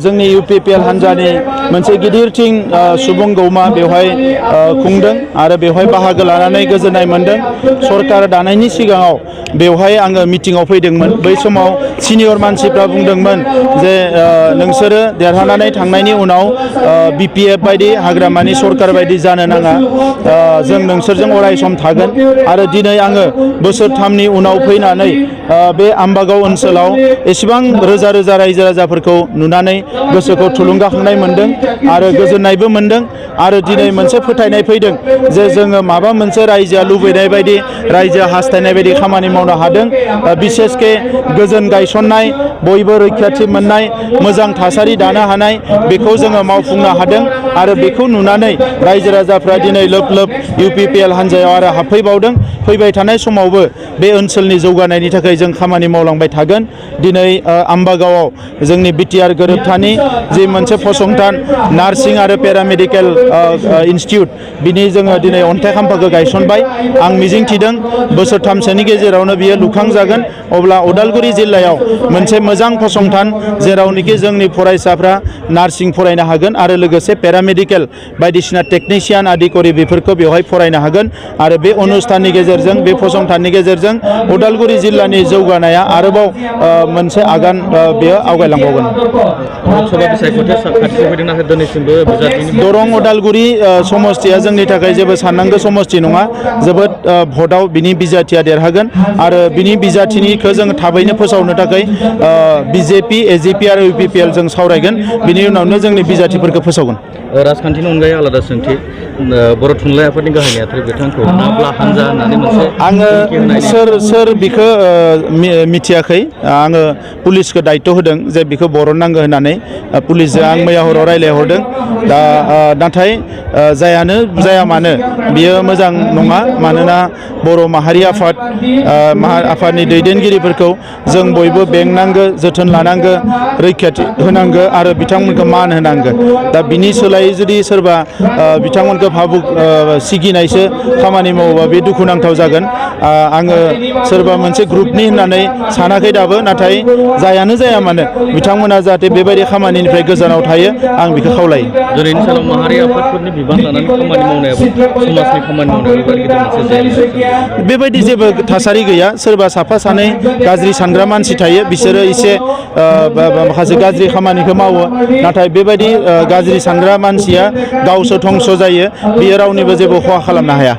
जोंनि UPPL हान्जानि मोनसे गिदिरथिं सुबुं गौमा बेवहाय खुंदों आरो बेवहाय बाहागो लानानै गोजोननाय मोनदों। सरकार दानायनि सिगाङाव बेवहाय आङो मिटिंआव फैदोंमोन। बै समाव सिनियर मानसिफ्रा बुंदोंमोन जे नोंसोरो देरहानानै थांनायनि उनाव BPF बायदि हाग्रामानि सरकार बायदि जानो नाङा, जों नोंसोरजों अराय सम थागोन। आरो दिनै आङो बोसोरथामनि उनाव फैनानै बे आम्बागाव ओनसोलाव एसेबां रोजा रोजा रायजो राजाफोरखौ नुनानै गोसोखौ थुलुंगाखांनाय मोनदों आरो गोजोननायबो मोनदों। आरो दिनै मोनसे फोथायनाय फैदों जे जोङो माबा मोनसे रायजोआ लुबैनाय बायदि, रायजोआ हास्थायनाय बायदि खामानि मावनो हादों। बिसेसके गोजोन गायसननाय, बयबो रैखाथि मोननाय, मोजां थासारि दानो हानाय, बेखौ जोङो मावफुंनो हादों। आरो बेखौ नुनानै रायजो राजाफ्रा दिनै लोब लोब UPPL हान्जायाव आरो हाबफैबावदों। फैबाय थानाय समावबो बे ओनसोलनि जौगानायनि थाखाय जों खामानि मावलांबाय थागोन। दिनै आम्बागावआव जोंनि BTR गोरोबथानि जि मोनसे फसंथान नार्सिं आरो पेरामेडिकेल इनस्टिट्यूट, बिनि जोङो दिनै अन्थाइ खाम्फाखौ गायसनबाय। आं मिजिंथिदों बोसोरथामसोनि गेजेरावनो बियो लुखांजागोन। अब्ला उदालगुरि जिल्लायाव मोनसे मोजां फसंथान जेरावनोखि जोंनि फरायसाफ्रा नार्सिं फरायनो हागोन आरो लोगोसे पेरामेडिकेल बायदिसिना टेकनिशियान आदिकरि बेफोरखौ बेवहाय फरायनो हागोन। आरो बे अनुष्ठाननि गेजेरजों, बे फसंथाननि गेजेरजों उदालगुरि जिल्लानि जौगानाया आरोबाव मोनसे आगान बेयो आवगायलांबावगोन। दरं उदालगुरि समस्तिया जोंनि थाखाय जेबो साननांगौ समस्ति नङा। जोबोद भटआव बिनि बिजाथिया देरहागोन आरो बिनि बिजाथिनिखौ जों थाबैनो फोसावनो थाखाय BJP, AJP आरो UPPL जों सावरायगोन। बिनि उनावनो जोंनि बिजाथिफोरखौ फोसावगोन। राजखान्थिनि अनगायै आलादा सोंथि, बर' थुनलाइ आफादनि गाहाय नेहाथारि बिथांखौ नाब्ला हानजा होननानै मोनसे आङो सोर बिखौ मिथियाखै। आङो पुलिसखौ दायित्व होदों जे बिखौ बरननांगौ होननानै। पुलिसजों आं मैया हराव रायज्लायहरदों। दा नाथाय जायानो जाया मानो बियो मोजां नङा। मानोना बर' माहारि आफादनि दैदेनगिरिफोरखौ जों बयबो बेंनांगौ, जोथोन लानांगौ, रैखाथि होनांगौ आरो बिथांमोनखौ मान होनांगौ। दा बिनि सोलायै जुदि सोरबा बिथांमोनखौ भाबुक सिगिनायसो खामानि मावोबा बे दुखुनांथाव जागोन। आङो सोरबा मोनसे ग्रुपनि होननानै सानाखै दाबो। नाथाय जायानो जाया मानो बिथांमोना जाहाथे बेबायदि खामानिनिफ्राय गोजानाव थायो, आं बेखौ खावलायो। दिनैनि सानाव माहारि आफादफोरनि बिबान लानानै खामानि मावनायाबो समाजनि खामानि मावनायाबो बेबायदि जेबो थासारि गैया। सोरबा साफा सानै गाज्रि सानग्रा मानसि थायो, बिसोरो एसे माखासे गाज्रि खामानिखौ मावो। नाथाय बेबायदि गाज्रि सानग्रा मानसिया गावसो धंस' जायो, बियो रावनिबो जेबो खहा खालामनो हाया।